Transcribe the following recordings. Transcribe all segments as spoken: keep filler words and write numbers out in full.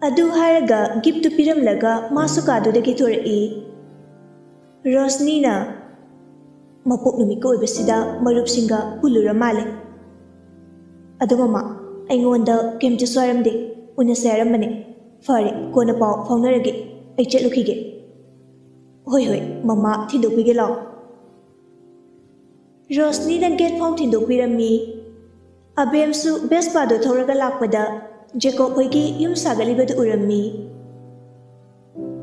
ꯑꯗꯨ ꯍꯥꯏꯔꯒ ꯒꯤꯐꯇꯨ ꯄꯤꯔꯝꯂꯒ ꯃꯥꯁꯨ ꯀꯥꯗꯨꯗꯒꯤ ꯊꯣꯔꯛꯏ꯫ ꯔꯣꯁꯅꯤꯅ ꯃꯄꯣꯛ ꯅꯨꯃꯤꯠꯀ ꯑꯣꯏꯕꯁꯤꯗ ꯃꯔꯨꯞꯁꯤꯡꯒ ꯄꯨꯜꯂꯨꯔ ꯃꯥꯜꯂꯦ꯫ ꯑꯗꯣ ꯃꯃꯥ, ꯑꯩꯉꯣꯟꯗ ꯀꯩꯝꯇꯁꯨ ꯍꯥꯏꯔꯝꯗꯦ, ꯎꯅꯁꯦ ꯍꯥꯏꯔꯝꯕꯅꯦ꯫ ꯐꯔꯦ, ꯀꯣꯟꯅ ꯄꯥꯎ ꯐꯥꯎꯅꯔꯒꯦ, ꯑꯩ ꯆꯠꯂꯨꯈꯤꯒꯦ꯫ ꯍꯣꯏ ꯍꯣꯏ ꯃꯃꯥ, ꯊꯤꯟꯗꯣꯛꯄꯤꯒꯦ ꯂꯥꯎ꯫ ꯔꯣꯁꯅꯤꯅ ꯒꯦꯠ ꯐꯥꯎ ꯊꯤꯟꯗꯣꯛꯄꯤꯔꯝꯃꯤ꯫ ꯑꯕꯦꯝꯁꯨ ꯕꯦꯁꯄꯥꯗꯣ ꯊꯧꯔꯒ ꯂꯥꯛꯄꯗ ꯖꯦꯀꯣꯕ ꯍꯣꯏꯒꯤ ꯌꯨꯝ ꯁꯥꯒꯠꯂꯤꯕꯗꯨ ꯎꯔꯝꯃꯤ꯫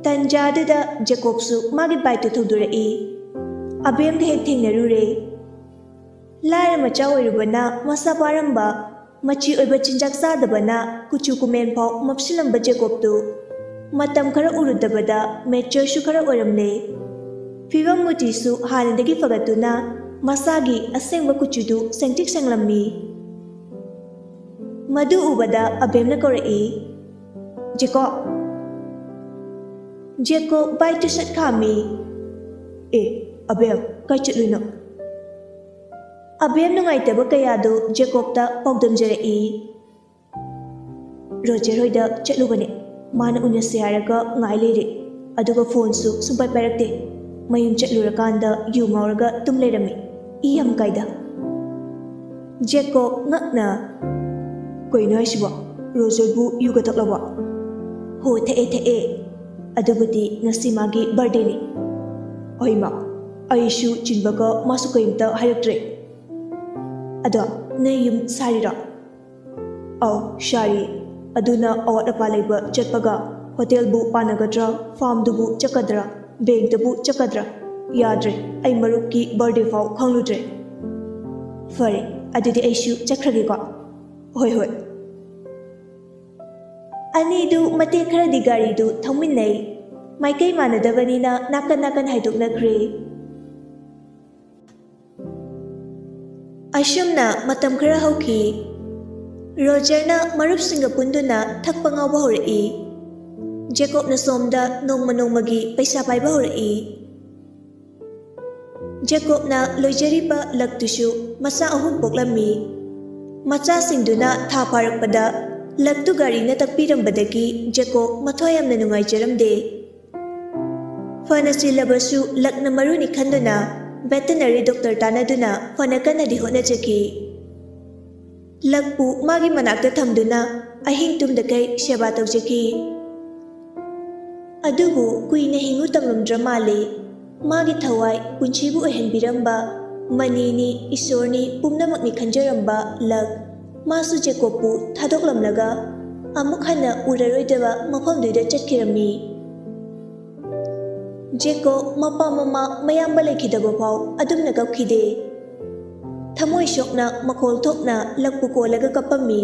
ꯇꯟꯖꯥꯗꯨꯗ ꯖꯦꯀꯣꯕꯁꯨ ꯃꯥꯒꯤ ꯕꯥꯏꯛꯇꯨ ꯊꯧꯗꯣꯔꯛꯏ꯫ ꯑꯕꯦꯝꯒ ꯍꯦꯛ ꯊꯦꯡꯅꯔꯨꯔꯦ꯫ ꯂꯥꯏꯔ ꯃꯆꯥ ꯑꯣꯏꯔꯨꯕꯅ ꯃꯁꯥ ꯄꯥꯔꯝꯕ, ꯃꯆꯤ ꯑꯣꯏꯕ ꯆꯤꯟꯖꯥꯛ ꯆꯥꯗꯕꯅ ꯀꯨꯆꯨ ꯀꯨꯃꯦꯟ ꯐꯥꯎ ꯃꯝꯁꯤꯜꯂꯝꯕ ꯖꯦꯀꯣꯕꯇꯨ ꯃꯇꯝ ꯈꯔ ꯎꯔꯨꯗꯕꯗ ꯃꯦꯆꯔꯁꯨ ꯈꯔ ꯑꯣꯏꯔꯝꯂꯦ꯫ ꯐꯤꯕꯝ ꯃꯨꯇꯤꯁꯨ ꯍꯥꯟꯅꯗꯒꯤ ꯐꯒꯠꯇꯨꯅ ꯃꯁꯥꯒꯤ ꯑꯁꯦꯡꯕ ꯀꯨꯆꯨꯗꯨ ꯁꯦꯡꯇ꯭ꯔꯤꯛ ꯁꯦꯡꯂꯝꯃꯤ꯫ ꯃꯗꯨ ꯎꯕꯗ ꯑꯕꯦꯝꯅ ꯀꯧꯔꯛꯏ, "ꯖꯦꯀꯣꯕ!" ꯖꯦꯀꯣꯕ ꯕꯥꯏꯛꯇꯨ ꯁꯠ ꯈꯥꯝꯃꯤ꯫ "ꯑꯦ, ꯑꯕꯦꯝ, ꯀꯥꯏ ꯆꯠꯂꯨꯏꯅꯣ?" ꯑꯕꯦꯝ ꯅꯨꯡꯉꯥꯏꯇꯕ ꯀꯌꯥꯗꯨ ꯖꯦꯀꯣꯕꯇ ꯄꯥꯎꯗꯝꯖꯔꯛꯏ꯫ "ꯔꯣꯖꯔ ꯍꯣꯏꯗ ꯆꯠꯂꯨꯕꯅꯦ꯫ ꯃꯥꯅ ꯎꯅꯁꯦ ꯍꯥꯏꯔꯒ ꯉꯥꯏ ꯂꯩꯔꯦ꯫ ꯑꯗꯨꯒ ꯐꯣꯟꯁꯨ ꯁꯨꯡꯄꯥꯏ ꯄꯥꯏꯔꯛꯇꯦ꯫ ꯃꯌꯨꯝ ꯆꯠꯂꯨꯔꯀꯥꯟꯗ ꯌꯨ ꯉꯥꯎꯔꯒ ꯇꯨꯝ ꯂꯩꯔꯝꯃꯤ꯫ ꯏ ꯌꯥꯝ ꯀꯥꯏꯗ꯫" ꯖꯦꯀꯣꯕ ꯉꯛꯅ, "ꯀꯩꯅꯣ ꯍꯥꯏꯁꯤꯕꯣ? ꯔꯣꯖꯔꯕꯨ ꯌꯨꯒ ꯊꯛꯂꯕꯣ?" "ꯍꯣ, ꯊꯛꯑꯦ, ꯊꯛꯑꯦ꯫ ꯑꯗꯨꯕꯨꯗꯤ ꯉꯁꯤ ꯃꯥꯒꯤ ꯕꯥꯔꯗꯦꯅꯤ꯫" "ꯑꯩꯃ, ꯑꯩꯁꯨ ꯆꯤꯟꯕꯒ ꯃꯥꯁꯨ ꯀꯔꯤꯝꯇ ꯍꯥꯏꯔꯛꯇ꯭ꯔꯦ꯫ ꯑꯗꯣ ꯅꯣꯏ ꯌꯨꯝ ꯁꯥꯔꯤꯔꯣ?" "ꯑꯧ, ꯁꯥꯔꯤ꯫ ꯑꯗꯨꯅ ꯑꯋꯥꯠ ꯑꯄꯥ ꯂꯩꯕ ꯆꯠꯄꯒ ꯍꯣꯇꯦꯜꯕꯨ ꯄꯥꯟꯅꯒꯗ꯭ꯔꯥ, ꯐꯥꯔꯝꯗꯨꯕꯨ ꯆꯠꯀꯗ꯭ꯔꯥ, ꯕꯦꯡꯛꯇꯕꯨ ꯆꯠꯀꯗ꯭ꯔꯥ? ꯌꯥꯗ꯭ꯔꯦ, ꯑꯩ ꯃꯔꯨꯞꯀꯤ ꯕꯥꯔꯗꯦ ꯐꯥꯎ ꯈꯪꯂꯨꯗ꯭ꯔꯦ꯫ ꯐꯔꯦ, ꯑꯗꯨꯗꯤ ꯑꯩꯁꯨ ꯆꯠꯈ꯭ꯔꯒꯦꯀꯣ꯫" "ꯍꯣꯏ, ꯍꯣꯏ꯫" ꯑꯅꯤꯗꯨ ꯃꯇꯦꯛ ꯈꯔꯗꯤ ꯒꯥꯔꯤꯗꯨ ꯊꯧꯃꯤꯟꯅꯩ꯫ ꯃꯥꯏꯀꯩ ꯃꯥꯟꯅꯗꯕꯅꯤꯅ ꯅꯥꯀꯟ ꯅꯥꯀꯟ ꯍꯥꯏꯗꯣꯛꯅꯈ꯭ꯔꯦ꯫ ꯑꯁꯨꯝꯅ ꯃꯇꯝ ꯈꯔ ꯍꯧꯈꯤ꯫ ꯔꯣꯖꯔꯅ ꯃꯔꯨꯞꯁꯤꯡꯒ ꯄꯨꯟꯗꯨꯅ ꯊꯛꯄ ꯉꯥꯎꯕ ꯍꯧꯔꯛꯏ꯫ ꯖꯦꯀꯣꯕꯅ ꯁꯣꯝꯗ ꯅꯣꯡꯃ ꯅꯣꯡꯃꯒꯤ ꯄꯩꯁꯥ ꯄꯥꯏꯕ ꯍꯧꯔꯛꯏ꯫ ꯖꯦꯀꯣꯕꯅ ꯂꯣꯏꯖꯔꯤꯕ ꯂꯛꯇꯨꯁꯨ ꯃꯆꯥ ꯑꯍꯨꯝ ꯄꯣꯛꯂꯝꯃꯤ꯫ ꯃꯆꯥꯁꯤꯡꯗꯨꯅ ꯊꯥ ꯐꯥꯔꯛꯄꯗ ꯂꯛꯇꯨ ꯒꯥꯔꯤꯅ ꯇꯛꯄꯤꯔꯝꯕꯗꯒꯤ ꯖꯦꯀꯣꯕ ꯃꯊ꯭ꯋꯥꯏ ꯌꯥꯝꯅ ꯅꯨꯡꯉꯥꯏꯖꯔꯝꯗꯦ꯫ ꯐꯅ ꯆꯤꯜꯂꯕꯁꯨ ꯂꯛꯅ ꯃꯔꯨꯅꯤ ꯈꯟꯗꯨꯅ ꯚꯦꯇꯅꯔꯤ ꯗꯣꯛꯇꯔ ꯇꯥꯟꯅꯗꯨꯅ ꯐꯅ ꯀꯟꯅꯗꯤ ꯍꯣꯠꯅꯖꯈꯤ꯫ ꯂꯛꯄꯨ ꯃꯥꯒꯤ ꯃꯅꯥꯛꯇ ꯊꯝꯗꯨꯅ ꯑꯍꯤꯡ ꯇꯨꯝꯗꯈꯩ ꯁꯦꯕꯥ ꯇꯧꯖꯈꯤ꯫ ꯑꯗꯨꯕꯨ ꯀꯨꯏꯅ ꯍꯤꯡꯉꯨ ꯇꯝꯂꯝꯗ꯭ꯔ ꯃꯥꯜꯂꯦ꯫ ꯃꯥꯒꯤ ꯊꯋꯥꯏ ꯄꯨꯟꯁꯤꯕꯨ ꯑꯣꯏꯍꯟꯕꯤꯔꯝꯕ ꯃꯅꯤꯅꯤ, ꯏꯁꯣꯔꯅꯤ, ꯄꯨꯝꯅꯃꯛꯅꯤ ꯈꯟꯖꯔꯝꯕ ꯂꯛ, ꯃꯥꯁꯨ ꯖꯦꯀꯣꯕꯄꯨ ꯊꯥꯗꯣꯛꯂꯝꯂꯒ ꯑꯃꯨꯛ ꯍꯟꯅ ꯎꯔꯔꯣꯏꯗꯕ ꯃꯐꯝꯗꯨꯗ ꯆꯠꯈꯤꯔꯝꯃꯤ꯫ ꯖꯦꯀꯣꯕ ꯃꯄꯥ ꯃꯃꯥ ꯃꯌꯥꯝꯕ ꯂꯩꯈꯤꯗꯕ ꯐꯥꯎ ꯑꯗꯨꯝꯅ ꯀꯞꯈꯤꯗꯦ꯫ ꯊꯃꯣꯏ ꯁꯣꯛꯅ ꯃꯈꯣꯜ ꯊꯣꯛꯅ ꯂꯛꯄꯨ ꯀꯣꯜꯂꯒ ꯀꯞꯄꯝꯃꯤ꯫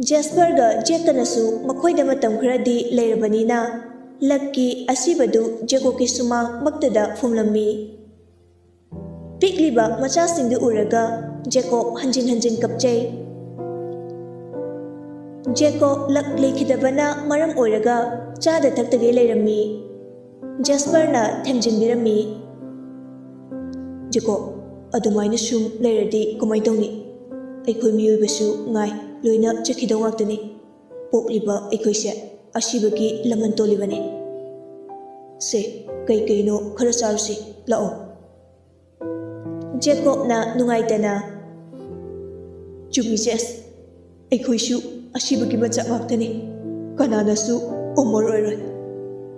ꯖꯦꯁꯄꯔꯒ ꯖꯦꯛꯀꯅꯁꯨ ꯃꯈꯣꯏꯗ ꯃꯇꯝ ꯈꯔꯗꯤ ꯂꯩꯔꯕꯅꯤꯅ ꯂꯛꯀꯤ ꯑꯁꯤꯕꯗꯨ ꯖꯦꯀꯣꯕꯀꯤ ꯁꯨꯃꯥꯡ ꯃꯛꯇꯗ ꯐꯨꯝꯂꯝꯃꯤ꯫ ꯄꯤꯛꯂꯤꯕ ꯃꯆꯥꯁꯤꯡꯗꯨ ꯎꯔꯒ ꯖꯦꯀꯣꯕ ꯍꯟꯖꯤꯟ ꯍꯟꯖꯤꯟ ꯀꯞꯆꯩ꯫ ꯖꯦꯀꯣꯕ ꯂꯛ ꯂꯩꯈꯤꯗꯕꯅ ꯃꯔꯝ ꯑꯣꯏꯔꯒ ꯆꯥꯗ ꯊꯛꯇꯒꯩ ꯂꯩꯔꯝꯃꯤ꯫ ꯖꯦꯁꯄꯔꯅ ꯊꯦꯝꯖꯤꯟꯕꯤꯔꯝꯃꯤ꯫ ꯖꯦꯀꯣꯕ, ꯑꯗꯨꯃꯥꯏꯅ ꯁꯨꯝ ꯂꯩꯔꯗꯤ ꯀꯃꯥꯏ ꯇꯧꯅꯤ? ꯑꯩꯈꯣꯏ ꯃꯤꯑꯣꯏꯕꯁꯨ ꯉꯥꯏ, ꯂꯣꯏꯅ ꯆꯠꯈꯤꯗꯧ ꯉꯥꯛꯇꯅꯤ꯫ ꯄꯣꯛꯂꯤꯕ ꯑꯩꯈꯣꯏꯁꯦ ꯑꯁꯤꯕꯒꯤ ꯂꯃꯟ ꯇꯣꯜꯂꯤꯕꯅꯤ꯫ ꯁꯦ, ꯀꯩ ꯀꯩꯅꯣ ꯈꯔ ꯆꯥꯔꯨꯁꯤ, ꯂꯥꯛꯑꯣ꯫ ꯖꯦꯀꯣꯕꯅ ꯅꯨꯡꯉꯥꯏꯇꯅ, ꯆꯨꯝꯃꯤ ꯖꯦꯁ, ꯑꯩꯈꯣꯏꯁꯨ ꯑꯁꯤꯕꯒꯤ ꯃꯆꯥꯛ ꯉꯥꯛꯇꯅꯤ꯫ ꯀꯅꯥꯅꯁꯨ ꯑꯃꯣꯔ ꯑꯣꯏꯔꯣꯏ꯫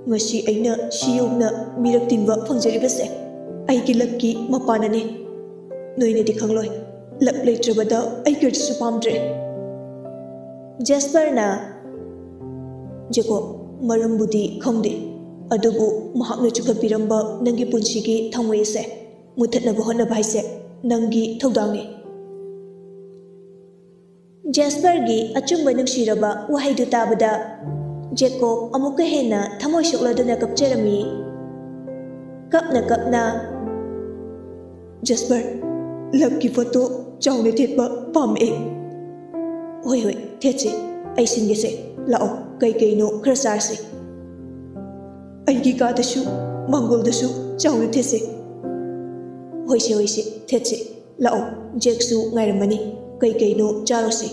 ꯉꯁꯤ ꯑꯩꯅ ꯁꯤ ꯌꯧꯅ ꯃꯤꯔꯛ ꯇꯤꯟꯕ ꯐꯪꯖꯔꯤꯕꯁꯦ ꯑꯩꯒꯤ ꯂꯛꯀꯤ ꯃꯄꯥꯟꯅꯅꯤ꯫ ꯅꯣꯏꯅꯗꯤ ꯈꯪꯂꯣꯏ, ꯂꯛ ꯂꯩꯇ꯭ꯔꯕꯗ ꯑꯩ ꯀꯔꯤꯁꯨ ꯄꯥꯝꯗ꯭ꯔꯦ꯫ ꯖꯦꯁꯄꯔꯅ, ꯖꯦꯀꯣꯕ, ꯃꯔꯝꯕꯨꯗꯤ ꯈꯪꯗꯦ, ꯑꯗꯨꯕꯨ ꯃꯍꯥꯛꯅ ꯆꯨꯈꯠꯄꯤꯔꯝꯕ ꯅꯪꯒꯤ ꯄꯨꯟꯁꯤꯒꯤ ꯊꯥꯡꯃꯩ ꯑꯁꯦ ꯃꯨꯊꯠꯅꯕ ꯍꯣꯠꯅꯕ ꯍꯥꯏꯁꯦ ꯅꯪꯒꯤ ꯊꯧꯗꯥꯡꯅꯤ꯫ ꯖꯦꯁꯄꯔꯒꯤ ꯑꯆꯨꯝꯕ ꯅꯨꯡꯁꯤꯔꯕ ꯋꯥꯍꯩꯗꯨ ꯇꯥꯕꯗ ꯖꯦꯀꯣꯕ ꯑꯃꯨꯛꯀ ꯍꯦꯟꯅ ꯊꯃꯣꯏ ꯁꯣꯛꯂꯗꯨꯅ ꯀꯞꯆꯔꯝꯃꯤ꯫ ꯀꯞꯅ ꯀꯞꯅ, ꯖꯦꯁꯄꯔ, ꯂꯛꯀꯤ ꯐꯣꯇꯣ ꯆꯥꯎꯅ ꯊꯦꯠꯄ ꯄꯥꯝꯃꯛꯑꯦ꯫ ꯍꯣꯏ, ꯍꯣꯏ, ꯊꯦꯠꯁꯤ꯫ ꯑꯩ ꯁꯤꯟꯒꯦꯁꯦ꯫ ꯂꯥꯛꯑꯣ, ꯀꯩ ꯀꯩꯅꯣ ꯈꯔ ꯆꯥꯔꯁꯤ꯫ ꯑꯩꯒꯤ ꯀꯥꯗꯁꯨ, ꯃꯥꯡꯒꯣꯜꯗꯁꯨ ꯆꯥꯎꯅ ꯊꯦꯠꯁꯦ꯫ ꯍꯣꯏꯁꯦ, ꯍꯣꯏꯁꯦ, ꯊꯦꯠꯁꯦ꯫ ꯂꯥꯛꯑꯣ, ꯖꯦꯛꯁꯨ ꯉꯥꯏꯔꯝꯃꯅꯤ꯫ ꯀꯩ ꯀꯩꯅꯣ ꯆꯥꯔꯨꯁꯤ꯫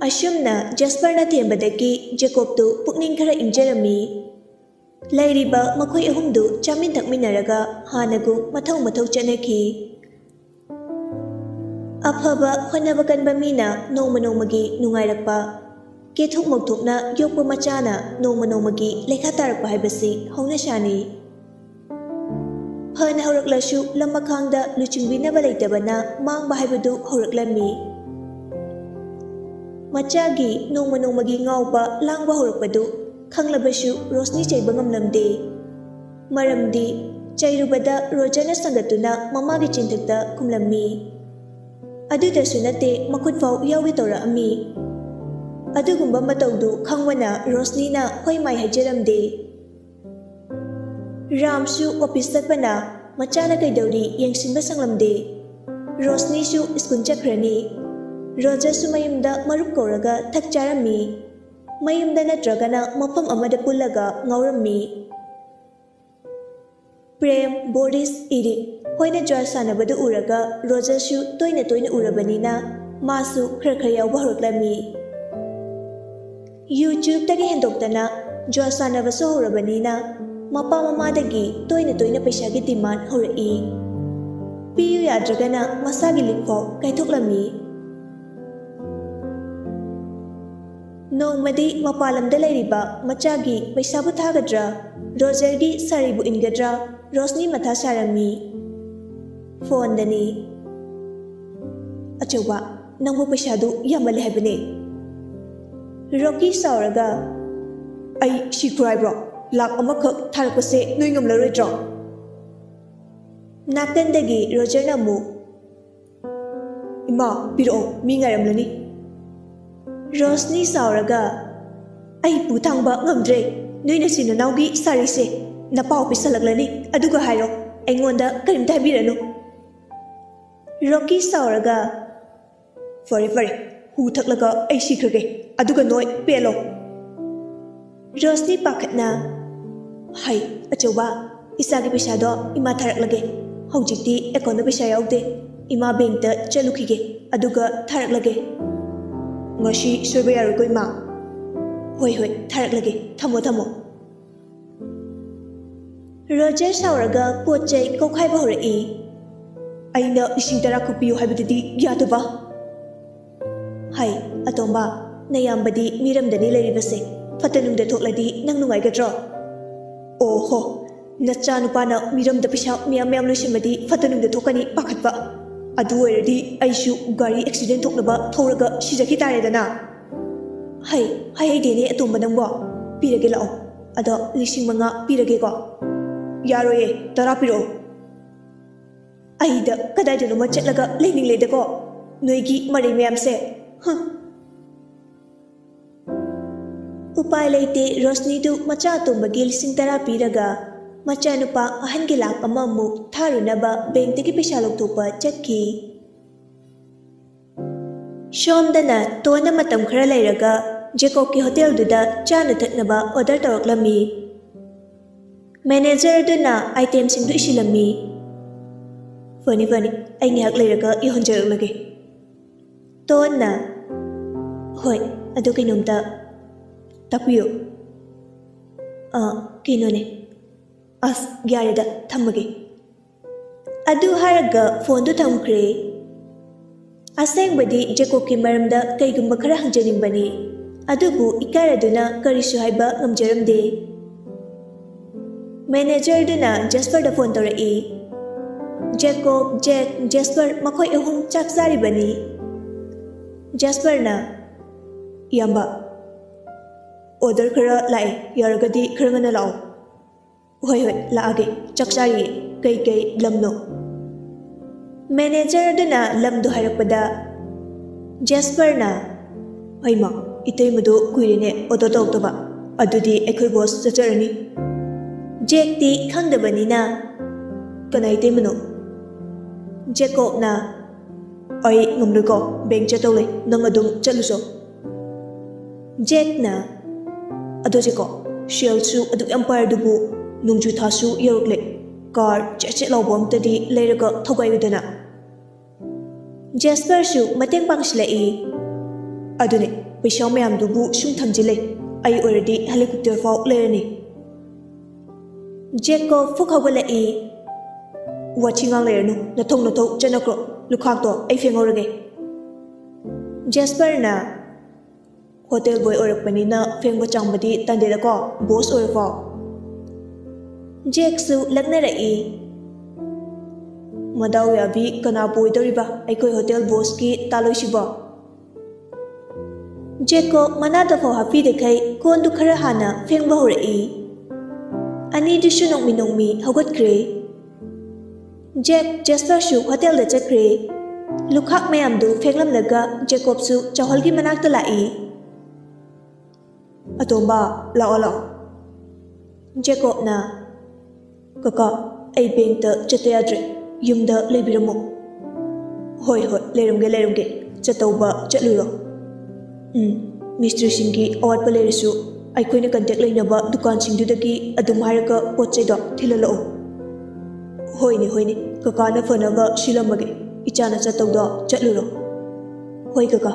ꯑꯁꯨꯝꯅ ꯖꯦꯁꯄꯔꯅ ꯊꯦꯝꯕꯗꯒꯤ ꯖꯦꯀꯣꯕꯇꯨ ꯄꯨꯛꯅꯤꯡ ꯈꯔ ꯏꯪꯖꯔꯝꯃꯤ꯫ ꯂꯩꯔꯤꯕ ꯃꯈꯣꯏ ꯑꯍꯨꯝꯗꯨ ꯆꯥꯃꯤꯟ ꯊꯛꯃꯤꯟꯅꯔꯒ ꯍꯥꯟꯅꯒꯨꯝ ꯃꯊꯧ ꯃꯊꯧ ꯆꯠꯅꯈꯤ꯫ ꯑꯐꯕ ꯍꯣꯠꯅꯕ ꯀꯟꯕ ꯃꯤꯅ ꯅꯣꯡꯃ ꯅꯣꯡꯃꯒꯤ ꯅꯨꯡꯉꯥꯏꯔꯛꯄ, ꯀꯦꯊꯣꯛ ꯃꯧꯊꯣꯛꯅ ꯌꯣꯛꯄ ꯃꯆꯥꯅ ꯅꯣꯡꯃ ꯅꯣꯡꯃꯒꯤ ꯂꯩꯈꯥ ꯇꯥꯔꯛꯄ ꯍꯥꯏꯕꯁꯤ ꯍꯧꯅꯁꯥꯅꯤ꯫ ꯐꯅ ꯍꯧꯔꯛꯂꯁꯨ ꯂꯝꯃꯈꯥꯡꯗ ꯂꯨꯆꯤꯡꯕꯤꯅꯕ ꯂꯩꯇꯕꯅ ꯃꯥꯡꯕ ꯍꯥꯏꯕꯗꯨ ꯍꯧꯔꯛꯂꯝꯃꯤ꯫ ꯃꯆꯥꯒꯤ ꯅꯣꯡꯃ ꯅꯣꯡꯃꯒꯤ ꯉꯥꯎꯕ ꯂꯥꯡꯕ ꯍꯧꯔꯛꯄꯗꯨ ꯈꯪꯂꯕꯁꯨ ꯔꯣꯁꯅꯤ ꯆꯩꯕ ꯉꯝꯂꯝꯗꯦ꯫ ꯃꯔꯝꯗꯤ ꯆꯩꯔꯨꯕꯗ ꯔꯣꯖꯔꯅ ꯁꯪꯒꯠꯇꯨꯅ ꯃꯃꯥꯒꯤ ꯆꯤꯟꯊꯛꯇ ꯈꯨꯝꯂꯝꯃꯤ꯫ ꯑꯗꯨꯗꯁꯨ ꯅꯠꯇꯦ, ꯃꯈꯨꯠ ꯐꯥꯎ ꯌꯥꯎꯒꯦ ꯇꯧꯔꯛꯑꯝꯃꯤ꯫ ꯑꯗꯨꯒꯨꯝꯕ ꯃꯇꯧꯗꯨ ꯈꯪꯕꯅ ꯔꯣꯁꯅꯤꯅ ꯍꯣꯏ ꯃꯥꯏ ꯍꯥꯏꯖꯔꯝꯗꯦ꯫ ꯔꯥꯝꯁꯨ ꯑꯣꯐꯤꯁ ꯆꯠꯄꯅ ꯃꯆꯥꯅ ꯀꯩꯗꯧꯔꯤ ꯌꯦꯡꯁꯤꯟꯕ ꯁꯪꯂꯝꯗꯦ꯫ ꯔꯣꯁꯅꯤꯁꯨ ꯁ꯭ꯀꯨꯜ ꯆꯠꯈ꯭ꯔꯅꯤ꯫ ꯔꯣꯖꯔꯁꯨ ꯃꯌꯨꯝꯗ ꯃꯔꯨꯞ ꯀꯧꯔꯒ ꯊꯛ ꯆꯥꯔꯝꯃꯤ꯫ ꯃꯌꯨꯝꯗ ꯅꯠꯇ꯭ꯔꯒꯅ ꯃꯐꯝ ꯑꯃꯗ ꯄꯨꯜꯂꯒ ꯉꯥꯎꯔꯝꯃꯤ꯫ ꯄ꯭ꯔꯦꯝ, ꯕꯣꯔꯤꯁ, ꯏꯔꯤꯛ ꯍꯣꯏꯅ ꯖ꯭ꯋꯥꯔ ꯁꯥꯟꯅꯕꯗꯨ ꯎꯔꯒ ꯔꯣꯖꯔꯁꯨ ꯇꯣꯏꯅ ꯇꯣꯏꯅ ꯎꯔꯕꯅꯤꯅ ꯃꯥꯁꯨ ꯈꯔ ꯈꯔ ꯌꯥꯎꯕ ꯍꯧꯔꯛꯂꯝꯃꯤ꯫ ꯌꯨ ꯆꯨꯔꯨꯞꯇꯒꯤ ꯍꯦꯟꯗꯣꯛꯇꯅ ꯖ꯭ꯋꯥꯔ ꯁꯥꯟꯅꯕꯁꯨ ꯍꯧꯔꯕꯅꯤꯅ ꯃꯄꯥ ꯃꯃꯥꯗꯒꯤ ꯇꯣꯏꯅ ꯇꯣꯏꯅ ꯄꯩꯁꯥꯒꯤ ꯗꯤꯃꯥꯟ ꯍꯧꯔꯛꯏ꯫ ꯄꯤꯌꯨ ꯌꯥꯗ꯭ꯔꯒꯅ ꯃꯁꯥꯒꯤ ꯂꯤꯛꯐꯥꯎ ꯀꯥꯏꯊꯣꯛꯂꯝꯃꯤ꯫ ꯅꯣꯡꯃꯗꯤ ꯃꯄꯥꯟ ꯂꯝꯗ ꯂꯩꯔꯤꯕ ꯃꯆꯥꯒꯤ ꯄꯩꯁꯥꯕꯨ ꯊꯥꯒꯗ꯭ꯔꯥ, ꯔꯣꯖꯔꯒꯤ ꯁꯥꯔꯤꯕꯨ ꯏꯟꯒꯗ꯭ꯔꯥ, ꯔꯣꯁꯅꯤ ꯃꯊꯥ ꯁꯥꯔꯝꯃꯤ꯫ ꯐꯣꯟꯗꯅꯤ꯫ "ꯑꯆꯧꯕ, ꯅꯪꯕꯨ ꯄꯩꯁꯥꯗꯨ ꯌꯥꯝꯃꯜꯂꯦ ꯍꯥꯏꯕꯅꯦ꯫" ꯔꯣꯀꯤ ꯁꯥꯎꯔꯒ, "ꯑꯩ ꯁꯤꯈ꯭ꯔꯣ ꯍꯥꯏꯕ꯭ꯔꯣ? ꯂꯥꯛ ꯑꯃꯈꯛ ꯊꯥꯔꯛꯄꯁꯦ ꯅꯣꯏ ꯉꯝꯂꯔꯣꯏꯗ꯭ꯔꯣ?" ꯅꯥꯀꯟꯗꯒꯤ ꯔꯣꯖꯔꯅ ꯑꯃꯨꯛ, "ꯏꯃꯥ, ꯄꯤꯔꯛꯑꯣ, ꯃꯤ ꯉꯥꯏꯔꯝꯂꯅꯤ꯫" ꯔꯣꯁꯅꯤ ꯁꯥꯎꯔꯒ, "ꯑꯩ ꯄꯨ ꯊꯥꯡꯕ ꯉꯝꯗ꯭ꯔꯦ꯫ ꯅꯣꯏ ꯅꯆꯤꯟ ꯅꯅꯥꯎꯒꯤ ꯁꯥꯔꯤꯁꯦ ꯅꯄꯥ ꯑꯣꯐꯤꯁ ꯍꯜꯂꯛꯂꯅꯤ, ꯑꯗꯨꯒ ꯍꯥꯏꯔꯣ, ꯑꯩꯉꯣꯟꯗ ꯀꯔꯤꯝꯇ ꯍꯥꯏꯕꯤꯔꯅꯨ꯫" ꯔꯣꯀꯤ ꯁꯥꯎꯔꯒ, "ꯐꯔꯦ, ꯐꯔꯦ, ꯍꯨ ꯊꯛꯂꯒ ꯑꯩ ꯁꯤꯈ꯭ꯔꯒꯦ, ꯑꯗꯨꯒ ꯅꯣꯏ ꯄꯦꯜꯂꯣ꯫" ꯔꯣꯁꯅꯤ ꯄꯥꯈꯠꯅ, "ꯍꯩ, ꯑꯆꯧꯕ, ꯏꯆꯥꯒꯤ ꯄꯩꯁꯥꯗꯣ ꯏꯃꯥ ꯊꯥꯔꯛꯂꯒꯦ꯫ ꯍꯧꯖꯤꯛꯇꯤ ꯑꯦꯀꯥꯎꯟꯗ ꯄꯩꯁꯥ ꯌꯥꯎꯗꯦ꯫ ꯏꯃꯥ ꯕꯦꯡꯛꯇ ꯆꯠꯂꯨꯈꯤꯒꯦ, ꯑꯗꯨꯒ ꯊꯥꯔꯛꯂꯒꯦ꯫ ꯉꯁꯤ ꯁꯣꯏꯕ ꯌꯥꯔꯣꯏꯀꯣ, ꯏꯃꯥ? ꯍꯣꯏ, ꯍꯣꯏ, ꯊꯥꯔꯛꯂꯒꯦ꯫ ꯊꯝꯃꯣ, ꯊꯝꯃꯣ꯫ ꯔꯣꯖꯔ ꯁꯥꯎꯔꯒ ꯄꯣꯠ ꯆꯩ ꯀꯧꯈꯥꯏꯕ ꯍꯧꯔꯛꯏ꯫ "ꯑꯩꯅ ꯂꯤꯁꯤꯡ ꯇꯔꯥ ꯈꯛ ꯄꯤꯌꯨ ꯍꯥꯏꯕꯗꯨꯗꯤ ꯌꯥꯗꯕ?" "ꯍꯩ, ꯑꯇꯣꯝꯕ, ꯅꯌꯥꯝꯕꯗꯤ ꯃꯤꯔꯝꯗꯅꯤ ꯂꯩꯔꯤꯕꯁꯦ꯫ ꯐꯠꯇ ꯅꯨꯡꯗ ꯊꯣꯛꯂꯗꯤ ꯅꯪ ꯅꯨꯡꯉꯥꯏꯒꯗ꯭ꯔꯣ?" "ꯑꯣ ꯍꯣ, ꯅꯆꯥꯅꯨꯄꯥꯅ ꯃꯤꯔꯝꯗ ꯄꯩꯁꯥ ꯃꯌꯥꯝ ꯃꯌꯥꯝ ꯂꯣꯏꯁꯤꯟꯕꯗꯤ ꯐꯠꯇ ꯅꯨꯡꯗ ꯊꯣꯛꯀꯅꯤ ꯄꯥꯈꯠꯄ꯫ ꯑꯗꯨ ꯑꯣꯏꯔꯗꯤ ꯑꯩꯁꯨ ꯒꯥꯔꯤ ꯑꯦꯛꯁꯤꯗꯦꯟ ꯊꯣꯛꯅꯕ ꯊꯧꯔꯒ ꯁꯤꯖꯈꯤ ꯇꯥꯔꯦꯗꯅ꯫ ꯍꯩ, ꯍꯩ ꯍꯩꯗꯦꯅꯦ ꯑꯇꯣꯝꯕ ꯅꯪꯕꯣ꯫ ꯄꯤꯔꯒꯦ ꯂꯥꯛꯑꯣ꯫ ꯑꯗꯣ ꯂꯤꯁꯤꯡ ꯃꯉꯥ ꯄꯤꯔꯒꯦꯀꯣ꯫" "ꯌꯥꯔꯣꯏꯌꯦ, ꯇꯔꯥ ꯄꯤꯔꯛꯑꯣ꯫" "ꯑꯩꯗ ꯀꯗꯥꯏꯗꯅꯣꯃ ꯆꯠꯂꯒ ꯂꯩꯅꯤꯡꯂꯦꯗꯀꯣ, ꯅꯣꯏꯒꯤ ꯃꯔꯩ ꯃꯌꯥꯝꯁꯦ꯫ ꯍ!" ꯎꯄꯥꯏ ꯂꯩꯇꯦ, ꯔꯣꯁꯅꯤꯗꯨ ꯃꯆꯥ ꯑꯇꯣꯝꯕꯒꯤ ꯂꯤꯁꯤꯡ ꯇꯔꯥ ꯄꯤꯔꯒ ꯃꯆꯥꯅꯨꯄꯥ ꯑꯍꯟꯒꯤ ꯂꯥꯛ ꯑꯃꯃꯨꯛ ꯊꯥꯔꯨꯅꯕ ꯕꯦꯡꯛꯇꯒꯤ ꯄꯩꯁꯥ ꯂꯧꯊꯣꯛꯄ ꯆꯠꯈꯤ꯫ ꯁꯣꯝꯗꯅ ꯇꯣꯟꯅ ꯃꯇꯝ ꯈꯔ ꯂꯩꯔꯒ ꯖꯦꯀꯣꯕꯀꯤ ꯍꯣꯇꯦꯜꯗꯨꯗ ꯆꯥꯅ ꯊꯛꯅꯕ ꯑꯣꯔꯗꯔ ꯇꯧꯔꯛꯂꯝꯃꯤ꯫ ꯃꯦꯅꯦꯖꯔꯗꯨꯅ ꯑꯥꯏꯇꯦꯝꯁꯤꯡꯗꯨ ꯏꯁꯤꯜꯂꯝꯃꯤ꯫ "ꯐꯅꯤ, ꯐꯅꯤ, ꯑꯩ ꯉꯥꯏꯍꯥꯛ ꯂꯩꯔꯒ ꯌꯧꯍꯟꯖꯔꯛꯂꯒꯦ꯫" ꯇꯣꯟꯅ, "ꯍꯣꯏ, ꯑꯗꯨ ꯀꯩꯅꯣꯝꯇ ꯇꯥꯛꯄꯤꯌꯨ꯫" "ꯑ, ꯀꯩꯅꯣꯅꯦ꯫ ꯑꯁ, ꯌꯥꯔꯦꯗ, ꯊꯝꯃꯒꯦ꯫" ꯑꯗꯨ ꯍꯥꯏꯔꯒ ꯐꯣꯟꯗꯨ ꯊꯝꯈ꯭ꯔꯦ꯫ ꯑꯁꯦꯡꯕꯗꯤ ꯖꯦꯀꯣꯕꯀꯤ ꯃꯔꯝꯗ ꯀꯩꯒꯨꯝꯕ ꯈꯔ ꯍꯪꯖꯅꯤꯡꯕꯅꯤ, ꯑꯗꯨꯕꯨ ꯏꯀꯥꯏꯔꯗꯨꯅ ꯀꯔꯤꯁꯨ ꯍꯥꯏꯕ ꯉꯝꯖꯔꯝꯗꯦ꯫ ꯃꯦꯅꯦꯖꯔꯗꯨꯅ ꯖꯦꯁꯄꯔꯗ ꯐꯣꯟ ꯇꯧꯔꯛꯏ꯫ ꯖꯦꯀꯣꯕ, ꯖꯦꯛ, ꯖꯦꯁꯄꯔ ꯃꯈꯣꯏ ꯑꯍꯨꯝ ꯆꯥꯛ ꯆꯥꯔꯤꯕꯅꯤ꯫ ꯖꯦꯁꯄꯔꯅ, "ꯏꯌꯥꯝꯕ, ꯑꯣꯔꯗꯔ ꯈꯔ ꯂꯥꯛꯑꯦ, ꯌꯥꯔꯒꯗꯤ ꯈꯔ ꯉꯟꯅ ꯂꯥꯛꯑꯣ꯫" "ꯍꯣꯏ, ꯍꯣꯏ, ꯂꯥꯛꯑꯒꯦ꯫ ꯆꯥꯛ ꯆꯥꯔꯤꯌꯦ꯫ ꯀꯩ ꯀꯩ ꯂꯝꯅꯣ?" ꯃꯦꯅꯦꯖꯔ ꯑꯗꯨꯅ ꯂꯝꯗꯨ ꯍꯥꯏꯔꯛꯄꯗ ꯖꯦꯁꯄꯔꯅ, "ꯍꯩꯃꯥ, ꯏꯇꯩꯃꯗꯨ ꯀꯨꯏꯔꯦꯅꯦ ꯑꯣꯔꯗꯔ ꯇꯧꯔꯛꯇꯕ꯫ ꯑꯗꯨꯗꯤ ꯑꯩꯈꯣꯏ ꯕꯣꯁ ꯆꯠꯆꯔꯅꯤ꯫" ꯖꯦꯛꯇꯤ ꯈꯪꯗꯕꯅꯤꯅ, "ꯀꯅꯥ ꯏꯇꯩꯃꯅꯣ?" ꯖꯦꯀꯣꯕꯅ, "ꯑꯩ ꯉꯝꯂꯣꯏꯀꯣ, ꯕꯦꯡꯛ ꯆꯠꯇꯧ ꯂꯩ, ꯅꯪ ꯑꯗꯨꯝ ꯆꯠꯂꯨꯆꯣ꯫" ꯖꯦꯛꯅ, "ꯑꯗꯣ ꯖꯦꯀꯣꯕ, ꯁꯦꯜꯁꯨ ꯑꯗꯨꯛ ꯌꯥꯝ ꯄꯥꯏꯔꯗꯨꯕꯨ, ꯅꯣꯡꯖꯨ ꯊꯥꯁꯨ ꯌꯧꯔꯛꯂꯦ, ꯀꯥꯔ ꯆꯦꯠ ꯆꯦꯠ ꯂꯥꯎꯕ ꯑꯝꯇꯗꯤ ꯂꯩꯔꯒ ꯊꯧꯒꯥꯏꯌꯨꯗꯅ꯫" ꯖꯦꯁꯄꯔꯁꯨ ꯃꯇꯦꯡ ꯄꯥꯡꯁꯤꯜꯂꯛꯏ꯫ "ꯑꯗꯨꯅꯦ, ꯄꯩꯁꯥ ꯃꯌꯥꯝꯗꯨꯕꯨ ꯁꯨꯝ ꯊꯝꯖꯤꯜꯂꯦ꯫ ꯑꯩ ꯑꯣꯏꯔꯗꯤ ꯍꯦꯂꯤꯀꯣꯞꯇꯔ ꯐꯥꯎ ꯂꯩꯔꯅꯤ꯫" ꯖꯦꯀꯣꯕ ꯐꯨꯛ ꯍꯧꯒꯠꯂꯛꯏ꯫ "ꯋꯥꯊꯤ ꯉꯥꯡ ꯂꯩꯔꯅꯨ, ꯅꯊꯧ ꯅꯊꯧ ꯆꯠꯅꯈ꯭ꯔꯣ꯫ ꯂꯨꯈꯥꯛꯇꯣ ꯑꯩ ꯐꯦꯡꯍꯧꯔꯒꯦ꯫" ꯖꯦꯁꯄꯔꯅ, "ꯍꯣꯇꯦꯜ ꯕꯣꯏ ꯑꯣꯏꯔꯛꯄꯅꯤꯅ ꯐꯦꯡꯕ ꯆꯥꯝꯕꯗꯤ ꯇꯟꯗꯦꯗꯀꯣ, ꯕꯣꯁ ꯑꯣꯏꯔꯐꯥꯎ꯫" ꯖꯦꯛꯁꯨ ꯂꯛꯅꯔꯛꯏ꯫ "ꯃꯗꯥꯎ ꯌꯥꯕꯤ ꯀꯅꯥꯕꯨ ꯑꯣꯏꯗꯧꯔꯤꯕ ꯑꯩꯈꯣꯏ ꯍꯣꯇꯦꯜ ꯕꯣꯁꯀꯤ ꯇꯥꯂꯣꯏꯁꯤꯕꯣ?" ꯖꯦꯀꯣꯕ ꯃꯅꯥꯗꯐꯥꯎ ꯍꯥꯞꯄꯤꯗꯈꯩ ꯀꯣꯟꯗꯨ ꯈꯔ ꯍꯥꯟꯅ ꯐꯦꯡꯕ ꯍꯧꯔꯛꯏ꯫ ꯑꯅꯤꯗꯨꯁꯨ ꯅꯣꯡꯃꯤ ꯅꯣꯡꯃꯤ ꯍꯧꯒꯠꯈ꯭ꯔꯦ꯫ ꯖꯦꯛ, ꯖꯦꯁꯄꯔꯁꯨ ꯍꯣꯇꯦꯜꯗ ꯆꯠꯈ꯭ꯔꯦ꯫ ꯂꯨꯈꯥꯛ ꯃꯌꯥꯝꯗꯨ ꯐꯦꯡꯂꯝꯂꯒ ꯖꯦꯀꯣꯕꯁꯨ ꯆꯥꯎꯍꯜꯒꯤ ꯃꯅꯥꯛꯇ ꯂꯥꯛꯏ꯫ "ꯑꯇꯣꯝꯕ, ꯂꯥꯛꯑꯣ, ꯂꯥꯛꯑꯣ꯫" ꯖꯦꯀꯣꯕꯅ, "ꯀꯀꯥ, ꯑꯩ ꯕꯦꯡꯛꯇ ꯆꯠꯇ ꯌꯥꯗ꯭ꯔꯦ꯫ ꯌꯨꯝꯗ ꯂꯩꯕꯤꯔꯝꯃꯣ꯫" "ꯍꯣꯏ, ꯍꯣꯏ, ꯂꯩꯔꯝꯒꯦ, ꯂꯩꯔꯝꯒꯦ꯫ ꯆꯠꯇꯧꯕ ꯆꯠꯂꯨꯔꯣ꯫ ꯎꯝ, ꯃꯤꯁꯇ꯭ꯔꯤꯁꯤꯡꯒꯤ ꯑꯋꯥꯠꯄ ꯂꯩꯔꯁꯨ ꯑꯩꯈꯣꯏꯅ ꯀꯟꯇꯦꯛ ꯂꯩꯅꯕ ꯗꯨꯀꯥꯟꯁꯤꯡꯗꯨꯗꯒꯤ ꯑꯗꯨꯝ ꯍꯥꯏꯔꯒ ꯄꯣꯠ ꯆꯩꯗꯣ ꯊꯤꯜꯍꯜꯂꯛꯑꯣ꯫" "ꯍꯣꯏꯅꯦ, ꯍꯣꯏꯅꯦ, ꯀꯀꯥꯅ ꯐꯅꯕ ꯁꯤꯜꯂꯝꯃꯒꯦ꯫ ꯏꯆꯥꯅ ꯆꯠꯇꯧꯗꯣ ꯆꯠꯂꯨꯔꯣ꯫" "ꯍꯣꯏ, ꯀꯀꯥ꯫"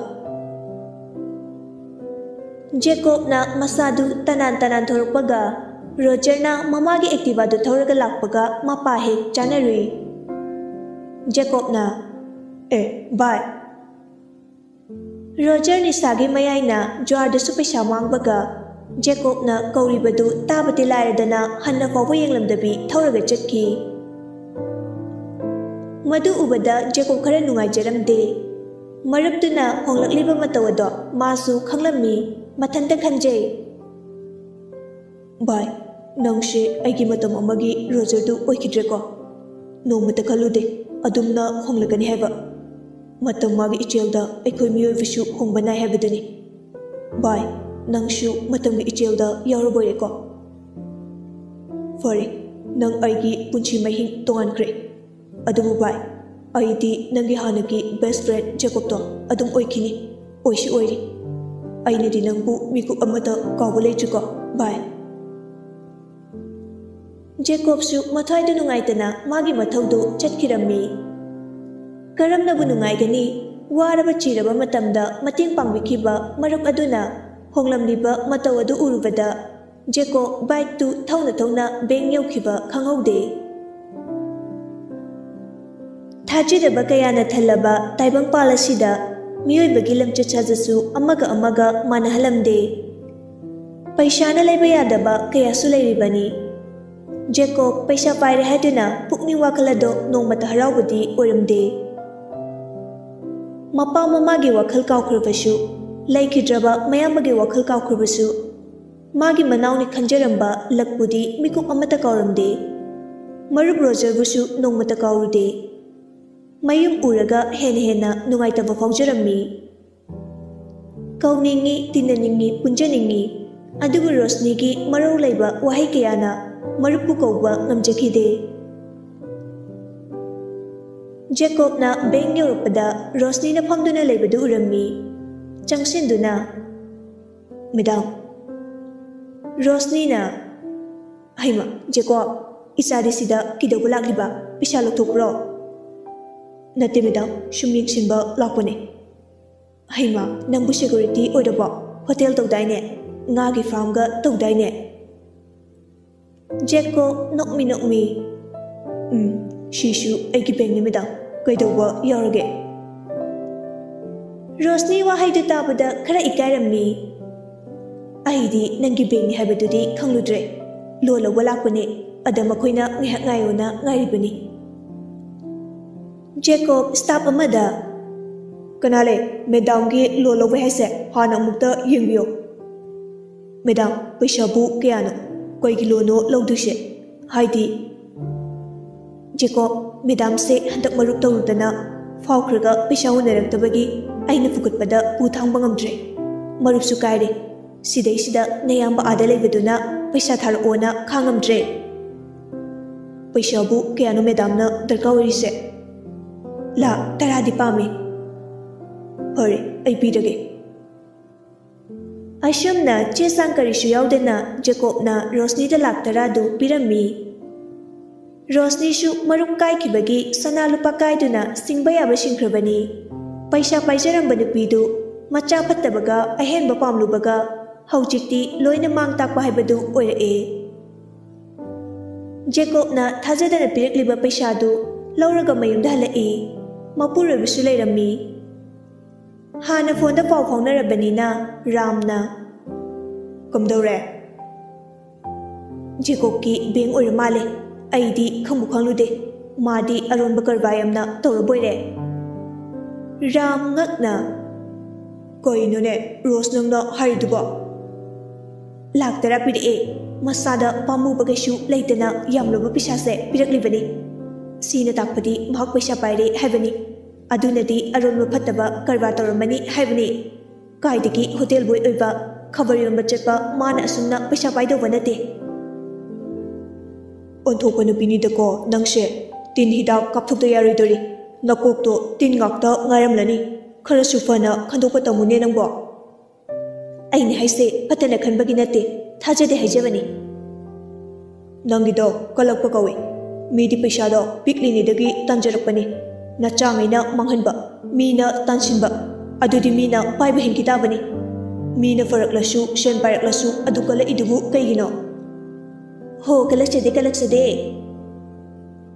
ꯖꯦꯀꯣꯕꯅ ꯃꯁꯥꯗꯨ ꯇꯅꯥꯟ ꯇꯅꯥꯟ ꯊꯣꯔꯛꯄꯒ ꯔꯣꯖꯔꯅ ꯃꯃꯥꯒꯤ ꯑꯦꯛꯇꯤꯚꯥꯗꯨ ꯊꯧꯔꯒ ꯂꯥꯛꯄꯒ ꯃꯄꯥ ꯍꯦꯛ ꯆꯥꯅꯔꯨꯏ꯫ ꯖꯦꯀꯣꯕꯅ, "ꯑꯦ, ꯚꯥꯏ꯫" ꯔꯣꯖꯔ ꯅꯤꯁꯥꯒꯤ ꯃꯌꯥꯏꯅ ꯖ꯭ꯋꯥꯔꯗꯁꯨ ꯄꯩꯁꯥ ꯃꯥꯡꯕꯒ ꯖꯦꯀꯣꯕꯅ ꯀꯧꯔꯤꯕꯗꯨ ꯇꯥꯕꯗꯤ ꯂꯥꯏꯔꯗꯅ ꯍꯟꯅ ꯐꯥꯎꯕ ꯌꯦꯡꯂꯝꯗꯕꯤ ꯊꯧꯔꯒ ꯆꯠꯈꯤ꯫ ꯃꯗꯨ ꯎꯕꯗ ꯖꯦꯀꯣꯕ ꯈꯔ ꯅꯨꯡꯉꯥꯏꯖꯔꯝꯗꯦ꯫ ꯃꯔꯨꯞꯇꯨꯅ ꯍꯣꯡꯂꯛꯂꯤꯕ ꯃꯇꯧ ꯑꯗꯣ ꯃꯥꯁꯨ ꯈꯪꯂꯝꯃꯤ꯫ ꯃꯊꯟꯇ ꯈꯟꯖꯩ꯫ "ꯚꯥꯏ, ꯅꯪꯁꯦ ꯑꯩꯒꯤ ꯃꯇꯝ ꯑꯃꯒꯤ ꯔꯣꯖꯔꯗꯨ ꯑꯣꯏꯈꯤꯗ꯭ꯔꯦꯀꯣ꯫ ꯅꯣꯡꯃꯇ ꯈꯜꯂꯨꯗꯦ ꯑꯗꯨꯝꯅ ꯍꯣꯡꯂꯛꯀꯅꯤ ꯍꯥꯏꯕ꯫ ꯃꯇꯝ ꯃꯥꯒꯤ ꯏꯆꯦꯜꯗ ꯑꯩꯈꯣꯏ ꯃꯤꯑꯣꯏꯕꯁꯨ ꯍꯣꯡꯕ ꯅꯥꯏ ꯍꯥꯏꯕꯗꯨꯅꯤ꯫ ꯚꯥꯏ, ꯅꯪꯁꯨ ꯃꯇꯝꯒꯤ ꯏꯆꯦꯜꯗ ꯌꯥꯎꯔꯕꯣꯏꯔꯦꯀꯣ꯫ ꯐꯔꯦ, ꯅꯪ ꯑꯩꯒꯤ ꯄꯨꯟꯁꯤ ꯃꯍꯤꯡ ꯇꯣꯉꯥꯟꯈ꯭ꯔꯦ꯫ ꯑꯗꯨꯕꯨ ꯚꯥꯏ, ꯑꯩꯗꯤ ꯅꯪꯒꯤ ꯍꯥꯟꯅꯒꯤ ꯕꯦꯁ ꯐ꯭ꯔꯦꯟ ꯖꯦꯀꯣꯕꯇꯣ ꯑꯗꯨꯝ ꯑꯣꯏꯈꯤꯅꯤ, ꯑꯣꯏꯁꯨ ꯑꯣꯏꯔꯤ꯫ ꯑꯩꯅꯗꯤ ꯅꯪꯕꯨ ꯃꯤꯀꯨꯞ ꯑꯃꯇ ꯀꯥꯎꯕ ꯂꯩꯇ꯭ꯔꯤꯀꯣ ꯚꯥꯏ꯫" ꯖꯦꯀꯣꯕꯁꯨ ꯃꯊ꯭ꯋꯥꯏꯗ ꯅꯨꯡꯉꯥꯏꯇꯅ ꯃꯥꯒꯤ ꯃꯊꯧꯗꯨ ꯆꯠꯈꯤꯔꯝꯃꯤ꯫ ꯀꯔꯝꯅꯕꯨ ꯅꯨꯡꯉꯥꯏꯒꯅꯤ? ꯋꯥꯔꯕ ꯆꯤꯔꯕ ꯃꯇꯝꯗ ꯃꯇꯦꯡ ꯄꯥꯡꯕꯤꯈꯤꯕ ꯃꯔꯨꯞ ꯑꯗꯨꯅ ꯍꯣꯡꯂꯝꯂꯤꯕ ꯃꯇꯧ ꯑꯗꯨ ꯎꯔꯨꯕꯗ ꯖꯦꯀꯣꯕ ꯕꯥꯏꯛꯇꯨ ꯊꯧꯅ ꯊꯧꯅ ꯕꯦꯡ ꯌꯧꯈꯤꯕ ꯈꯪꯍꯧꯗꯦ꯫ ꯊꯥꯖꯗꯕ ꯀꯌꯥꯅ ꯊꯜꯂꯕ ꯇꯥꯏꯕꯪꯄꯥꯜ ꯑꯁꯤꯗ ꯃꯤꯑꯣꯏꯕꯒꯤ ꯂꯝꯆꯠ ꯁꯥꯖꯠꯁꯨ ꯑꯃꯒ ꯑꯃꯒ ꯃꯥꯟꯅꯍꯜꯂꯝꯗꯦ꯫ ꯄꯩꯁꯥꯅ ꯂꯩꯕ ꯌꯥꯗꯕ ꯀꯌꯥꯁꯨ ꯂꯩꯔꯤꯕꯅꯤ꯫ ꯖꯦꯀꯣꯕ ꯄꯩꯁꯥ ꯄꯥꯏꯔꯦ ꯍꯥꯏꯗꯨꯅ ꯄꯨꯛꯅꯤꯡ ꯋꯥꯈꯜ ꯑꯗꯣ ꯅꯣꯡꯃꯇ ꯍꯔꯥꯎꯕꯗꯤ ꯑꯣꯏꯔꯝꯗꯦ꯫ ꯃꯄꯥ ꯃꯃꯥꯒꯤ ꯋꯥꯈꯜ ꯀꯥꯎꯈ꯭ꯔꯕꯁꯨ, ꯂꯩꯈꯤꯗ꯭ꯔꯕ ꯃꯌꯥꯝꯕꯒꯤ ꯋꯥꯈꯜ ꯀꯥꯎꯈ꯭ꯔꯕꯁꯨ, ꯃꯥꯒꯤ ꯃꯅꯥꯎꯅꯤ ꯈꯟꯖꯔꯝꯕ ꯂꯛꯄꯨꯗꯤ ꯃꯤꯀꯨꯞ ꯑꯃꯠꯇ ꯀꯥꯎꯔꯝꯗꯦ꯫ ꯃꯔꯨꯞ ꯔꯣꯖꯔꯕꯨꯁꯨ ꯅꯣꯡꯃꯇ ꯀꯥꯎꯔꯨꯗꯦ꯫ ꯃꯌꯨꯝ ꯎꯔꯒ ꯍꯦꯟꯅ ꯍꯦꯟꯅ ꯅꯨꯡꯉꯥꯏꯇꯕ ꯐꯥꯎꯖꯔꯝꯃꯤ꯫ ꯀꯧꯅꯤꯡꯉꯤ, ꯇꯤꯟꯅꯅꯤꯡꯉꯤ, ꯄꯨꯟꯖꯅꯤꯡꯉꯤ, ꯑꯗꯨꯕꯨ ꯔꯣꯁꯅꯤꯒꯤ ꯃꯔꯧ ꯂꯩꯕ ꯋꯥꯍꯩ ꯀꯌꯥꯅ ꯃꯔꯨꯞꯄꯨ ꯀꯧꯕ ꯉꯝꯖꯈꯤꯗꯦ꯫ ꯖꯦꯀꯣꯕꯅ ꯕꯦꯡ ꯌꯧꯔꯛꯄꯗ ꯔꯣꯁꯅꯤꯅ ꯐꯝꯗꯨꯅ ꯂꯩꯕꯗꯨ ꯎꯔꯝꯃꯤ꯫ ꯆꯪꯁꯤꯟꯗꯨꯅ, "ꯃꯦꯗꯥꯝ꯫" ꯔꯣꯁꯅꯤꯅ, "ꯍꯩꯃ, ꯖꯦꯀꯣꯕ, ꯏꯆꯥꯗꯤ ꯁꯤꯗ ꯀꯩꯗꯧꯕ ꯂꯥꯛꯂꯤꯕ? ꯄꯩꯁꯥ ꯂꯧꯊꯣꯛꯄ꯭ꯔꯣ?" "ꯅꯠꯇꯦ ꯃꯦꯗꯥꯝ, ꯁꯨꯝ ꯌꯦꯡꯁꯤꯟꯕ ꯂꯥꯛꯄꯅꯦ꯫" "ꯍꯩꯃ, ꯅꯪꯕꯨ ꯁꯦꯀ꯭ꯌꯨꯔꯤꯇꯤ ꯑꯣꯏꯔꯕꯣ? ꯍꯣꯇꯦꯜ ꯇꯧꯗꯥꯏꯅꯦ? ꯉꯥꯒꯤ ꯐꯥꯔꯝꯒ ꯇꯧꯗꯥꯏꯅꯦ?" ꯖꯦꯀꯣꯕ ꯅꯣꯛꯃꯤ ꯅꯣꯛꯃꯤ, "ꯎꯝ, ꯁꯤꯁꯨ ꯑꯩꯒꯤ ꯕꯦꯡꯅꯤ ꯃꯦꯗꯥꯝ, ꯀꯩꯗꯧꯕ ꯌꯥꯎꯔꯒꯦ?" ꯔꯣꯁꯅꯤ ꯋꯥꯍꯩꯗꯨ ꯇꯥꯕꯗ ꯈꯔ ꯏꯀꯥꯏꯔꯝꯃꯤ꯫ "ꯑꯩꯗꯤ ꯅꯪꯒꯤ ꯕꯦꯡꯅꯤ ꯍꯥꯏꯕꯗꯨꯗꯤ ꯈꯪꯂꯨꯗ꯭ꯔꯦ꯫ ꯂꯣꯟ ꯂꯧꯕ ꯂꯥꯛꯄꯅꯦ, ꯑꯗ ꯃꯈꯣꯏꯅ ꯉꯥꯏꯍꯥꯛ ꯉꯥꯏꯌꯣꯅ ꯉꯥꯏꯔꯤꯕꯅꯤ꯫" ꯖꯦꯀꯣꯕ ꯁ꯭ꯇꯥꯐ ꯑꯃꯗ, "ꯀꯅꯥ ꯂꯩ? ꯃꯦꯗꯥꯝꯒꯤ ꯂꯣꯟ ꯂꯧꯕ ꯍꯥꯏꯁꯦ ꯍꯥꯟꯅ ꯑꯃꯨꯛꯇ ꯌꯦꯡꯕꯤꯌꯣ꯫" "ꯃꯦꯗꯥꯝ, ꯄꯩꯁꯥꯕꯨ ꯀꯌꯥꯅꯣ? ꯀꯩꯒꯤ ꯂꯣꯟꯅꯣ ꯂꯧꯗꯣꯏꯁꯦ? ꯍꯥꯏꯗꯤ?" "ꯖꯦꯀꯣꯕ, ꯃꯦꯗꯥꯝꯁꯦ ꯍꯟꯗꯛ ꯃꯔꯨꯞ ꯇꯧꯔꯨꯗꯅ ꯐꯥꯎꯈ꯭ꯔꯒ ꯄꯩꯁꯥ ꯎꯅꯔꯛꯇꯕꯒꯤ ꯑꯩꯅ ꯐꯨꯒꯠꯄꯗ ꯄꯨ ꯊꯥꯡꯕ ꯉꯝꯗ꯭ꯔꯦ꯫ ꯃꯔꯨꯞꯁꯨ ꯀꯥꯏꯔꯦ꯫ ꯁꯤꯗꯩꯁꯤꯗ ꯅꯌꯥꯝꯕ ꯑꯥꯗ ꯂꯩꯕꯗꯨꯅ ꯄꯩꯁꯥ ꯊꯥꯔꯛꯑꯣꯅ ꯈꯥꯡꯉꯝꯗ꯭ꯔꯦ꯫ ꯄꯩꯁꯥꯕꯨ ꯀꯌꯥꯅꯣ ꯃꯦꯗꯥꯝꯅ ꯗꯔꯀꯥꯔ ꯑꯣꯏꯔꯤꯁꯦ?" "ꯂꯥꯛ ꯇꯔꯥꯗꯤ ꯄꯥꯝꯃꯤ꯫" "ꯐꯔꯦ, ꯑꯩ ꯄꯤꯔꯒꯦ꯫" ꯑꯁꯨꯝꯅ ꯆꯦ ꯆꯥꯡ ꯀꯔꯤꯁꯨ ꯌꯥꯎꯗꯅ ꯖꯦꯀꯣꯕꯅ ꯔꯣꯁꯅꯤꯗ ꯂꯥꯛ ꯇꯔꯥꯗꯨ ꯄꯤꯔꯝꯃꯤ꯫ ꯔꯣꯁꯅꯤꯁꯨ ꯃꯔꯨꯞ ꯀꯥꯏꯈꯤꯕꯒꯤ ꯁꯅꯥ ꯂꯨꯄꯥ ꯀꯥꯏꯗꯨꯅ ꯁꯤꯡꯕ ꯌꯥꯕ ꯁꯤꯡꯈ꯭ꯔꯕꯅꯤ꯫ ꯄꯩꯁꯥ ꯄꯥꯏꯖꯔꯝꯕ ꯅꯨꯄꯤꯗꯨ ꯃꯆꯥ ꯐꯠꯇꯕꯒ ꯑꯍꯦꯟꯕ ꯄꯥꯝꯂꯨꯕꯒ ꯍꯧꯖꯤꯛꯇꯤ ꯂꯣꯏꯅ ꯃꯥꯡ ꯇꯥꯛꯄ ꯍꯥꯏꯕꯗꯨ ꯑꯣꯏꯔꯛꯑꯦ꯫ ꯖꯦꯀꯣꯕꯅ ꯊꯥꯖꯗꯅ ꯄꯤꯔꯛꯂꯤꯕ ꯄꯩꯁꯥꯗꯨ ꯂꯧꯔꯒ ꯃꯌꯨꯝꯗ ꯍꯜꯂꯛꯏ꯫ ꯃꯄꯨꯔꯣꯏꯕꯁꯨ ꯂꯩꯔꯝꯃꯤ꯫ ꯍꯥꯟꯅ ꯐꯣꯟꯗ ꯄꯥꯎ ꯐꯥꯎꯅꯔꯕꯅꯤꯅ ꯔꯥꯝꯅ, "ꯀꯝꯗꯧꯔꯦ?" "ꯖꯦꯀꯣꯕꯀꯤ ꯕꯦꯡ ꯑꯣꯏꯔ ꯃꯥꯜꯂꯦ꯫ ꯑꯩꯗꯤ ꯈꯪꯕꯨ ꯈꯪꯂꯨꯗꯦ꯫ ꯃꯥꯗꯤ ꯑꯔꯣꯟꯕ ꯀꯔꯕꯥꯔ ꯌꯥꯝꯅ ꯇꯧꯔꯕꯣꯏꯔꯦ꯫" ꯔꯥꯝ ꯉꯛꯅ, "ꯀꯩꯅꯣꯅꯦ ꯔꯣꯁ ꯅꯪꯅ ꯍꯥꯏꯔꯤꯗꯨꯕꯣ?" "ꯂꯥꯛ ꯇꯔꯥ ꯄꯤꯔꯛꯑꯦ꯫ ꯃꯁꯥꯗ ꯄꯥꯝꯃꯨꯕ ꯀꯩꯁꯨ ꯂꯩꯇꯅ ꯌꯥꯝꯂꯕ ꯄꯩꯁꯥꯁꯦ ꯄꯤꯔꯛꯂꯤꯕꯅꯤ꯫ ꯁꯤꯅ ꯇꯥꯛꯄꯗꯤ ꯃꯍꯥꯛ ꯄꯩꯁꯥ ꯄꯥꯏꯔꯦ ꯍꯥꯏꯕꯅꯤ꯫ ꯑꯗꯨꯅꯗꯤ ꯑꯔꯣꯟꯕ ꯐꯠꯇꯕ ꯀꯔꯕꯥꯔ ꯇꯧꯔꯝꯃꯅꯤ ꯍꯥꯏꯕꯅꯤ꯫ ꯀꯥꯏꯗꯒꯤ ꯍꯣꯇꯦꯜ ꯕꯣꯏ ꯑꯣꯏꯕ, ꯈꯕꯔ ꯌꯣꯟꯕ ꯆꯠꯄ ꯃꯥꯅ ꯑꯁꯨꯝꯅ ꯄꯩꯁꯥ ꯄꯥꯏꯗꯧꯕ ꯅꯠꯇꯦ꯫" "ꯑꯣꯟꯊꯣꯛꯄ ꯅꯨꯄꯤꯅꯤꯗꯀꯣ ꯅꯪꯁꯦ꯫ ꯇꯤꯟ ꯍꯤꯗꯥꯛ ꯀꯥꯞꯊꯣꯛꯇ ꯌꯥꯔꯣꯏꯗꯣꯔꯤ꯫ ꯅꯀꯣꯛꯇꯣ ꯇꯤꯟ ꯉꯥꯛꯇ ꯉꯥꯏꯔꯝꯂꯅꯤ꯫ ꯈꯔꯁꯨ ꯐꯅ ꯈꯟꯗꯣꯛꯄ ꯇꯝꯃꯨꯅꯦ ꯅꯪꯕꯣ꯫" "ꯑꯩꯅ ꯍꯥꯏꯁꯦ ꯐꯠꯇꯅ ꯈꯟꯕꯒꯤ ꯅꯠꯇꯦ, ꯊꯥꯖꯗꯦ ꯍꯥꯏꯖꯕꯅꯤ꯫" "ꯅꯪꯒꯤꯗꯣ ꯀꯜꯂꯛꯄ ꯀꯧꯏ꯫ ꯃꯤꯗꯤ ꯄꯩꯁꯥꯗꯣ ꯄꯤꯛꯂꯤꯉꯩꯗꯒꯤ ꯇꯥꯟꯖꯔꯛꯄꯅꯤ꯫ ꯅꯆꯥꯉꯩꯅ ꯃꯥꯡꯍꯟꯕ, ꯃꯤꯅ ꯇꯥꯟꯁꯤꯟꯕ, ꯑꯗꯨꯗꯤ ꯃꯤꯅ ꯄꯥꯏꯕ ꯍꯦꯟꯈꯤ ꯇꯥꯕꯅꯤ꯫ ꯃꯤꯅ ꯐꯔꯛꯂꯁꯨ, ꯁꯦꯟ ꯄꯥꯏꯔꯛꯂꯁꯨ ꯑꯗꯨ ꯀꯜꯂꯛꯏꯗꯨꯕꯨ ꯀꯩꯒꯤꯅꯣ?" "ꯍꯣ, ꯀꯜꯂꯛꯆꯗꯦ, ꯀꯜꯂꯛꯆꯗꯦ꯫"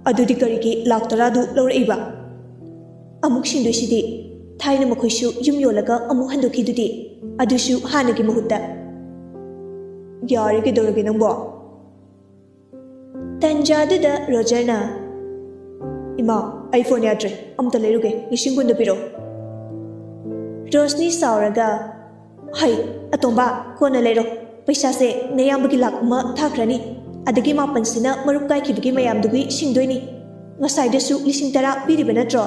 "ꯑꯗꯨꯗꯤ ꯀꯔꯤꯒꯤ ꯂꯥꯛ ꯇꯔꯥꯗꯨ ꯂꯧꯔꯛꯏꯕ?" "ꯑꯃꯨꯛ ꯁꯤꯡꯗꯣꯏꯁꯤꯗꯤ꯫ ꯊꯥꯏꯅ ꯃꯈꯣꯏꯁꯨ ꯌꯨꯝ ꯌꯣꯜꯂꯒ ꯑꯃꯨꯛ ꯍꯟꯗꯣꯛꯈꯤꯗꯨꯗꯤ, ꯑꯗꯨꯁꯨ ꯍꯥꯟꯅꯒꯤ ꯃꯍꯨꯠꯇ꯫" "ꯌꯥꯔꯦ, ꯀꯩꯗꯧꯔꯒꯦ ꯅꯪꯕꯣ?" ꯇꯟꯖꯥꯗꯨꯗ ꯔꯣꯖꯔꯅ, "ꯏꯃꯥ, ꯑꯩ ꯐꯣꯟ ꯌꯥꯗ꯭ꯔꯦ, ꯑꯝꯇ ꯂꯩꯔꯨꯒꯦ, ꯂꯤꯁꯤꯡ ꯀꯨꯟꯗ ꯄꯤꯔꯛꯑꯣ꯫" ꯔꯣꯁꯅꯤ ꯁꯥꯎꯔꯒ, "ꯍꯩ, ꯑꯇꯣꯝꯕ, ꯀꯣꯟꯅ ꯂꯩꯔꯣ꯫ ꯄꯩꯁꯥꯁꯦ ꯅꯌꯥꯝꯕꯒꯤ ꯂꯥꯛ ꯑꯃ ꯊꯥꯈ꯭ꯔꯅꯤ꯫ ꯑꯗꯒꯤ ꯃꯥꯄꯟꯁꯤꯅ ꯃꯔꯨꯞ ꯀꯥꯏꯈꯤꯕꯒꯤ ꯃꯌꯥꯝꯗꯨꯒꯤ ꯁꯤꯡꯗꯣꯏꯅꯤ꯫ ꯉꯁꯥꯏꯗꯁꯨ ꯂꯤꯁꯤꯡ ꯇꯔꯥ ꯄꯤꯔꯤꯕ ꯅꯠꯇ꯭ꯔꯣ?"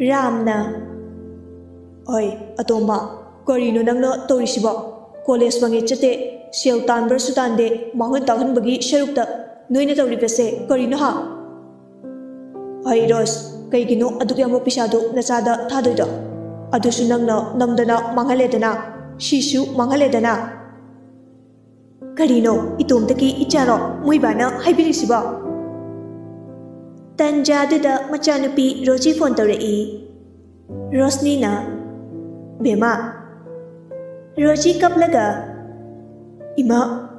ꯔꯥꯝꯅ, "ꯍꯣꯏ, ꯑꯇꯣꯝꯕ, ꯀꯔꯤꯅꯣ ꯅꯪꯅ ꯇꯧꯔꯤꯁꯤꯕꯣ? ꯀꯣꯂꯦꯖ ꯐꯪꯉꯦ ꯆꯠꯇꯦ, ꯁꯦꯜ ꯇꯥꯟꯕ꯭ꯔꯁꯨ ꯇꯥꯟꯗꯦ, ꯃꯥꯡꯍꯟ ꯇꯥꯛꯍꯟꯕꯒꯤ ꯁꯔꯨꯛꯇ ꯅꯣꯏꯅ ꯇꯧꯔꯤꯕꯁꯦ ꯀꯔꯤꯅꯣ ꯍꯥ?" "ꯍꯩ ꯔꯣꯁ, ꯀꯩꯒꯤꯅꯣ ꯑꯗꯨꯛ ꯌꯥꯝꯕ ꯄꯩꯁꯥꯗꯨ ꯅꯆꯥꯗ ꯊꯥꯗꯣꯏꯗꯣ? ꯑꯗꯨꯁꯨ ꯅꯪꯅ ꯅꯝꯗꯅ ꯃꯥꯡꯍꯜꯂꯦꯗꯅ, ꯁꯤꯁꯨ ꯃꯥꯡꯍꯜꯂꯦꯗꯅ꯫" ꯀꯔꯤꯅꯣ, ꯏꯇꯣꯝꯇꯒꯤ ꯏꯆꯥꯔꯣ ꯃꯣꯏꯕꯥꯅ ꯍꯥꯏꯕꯤꯔꯤꯁꯤꯕꯣ? ꯇꯟꯖꯥꯗꯨꯗ ꯃꯆꯥꯅꯨꯄꯤ ꯔꯣꯖꯤ ꯐꯣꯟ ꯇꯧꯔꯛꯏ꯫ ꯔꯣꯁꯅꯤꯅ, "ꯕꯦꯝꯃ"꯫ ꯔꯣꯖꯤ ꯀꯞꯂꯒ, "ꯏꯃꯥ"꯫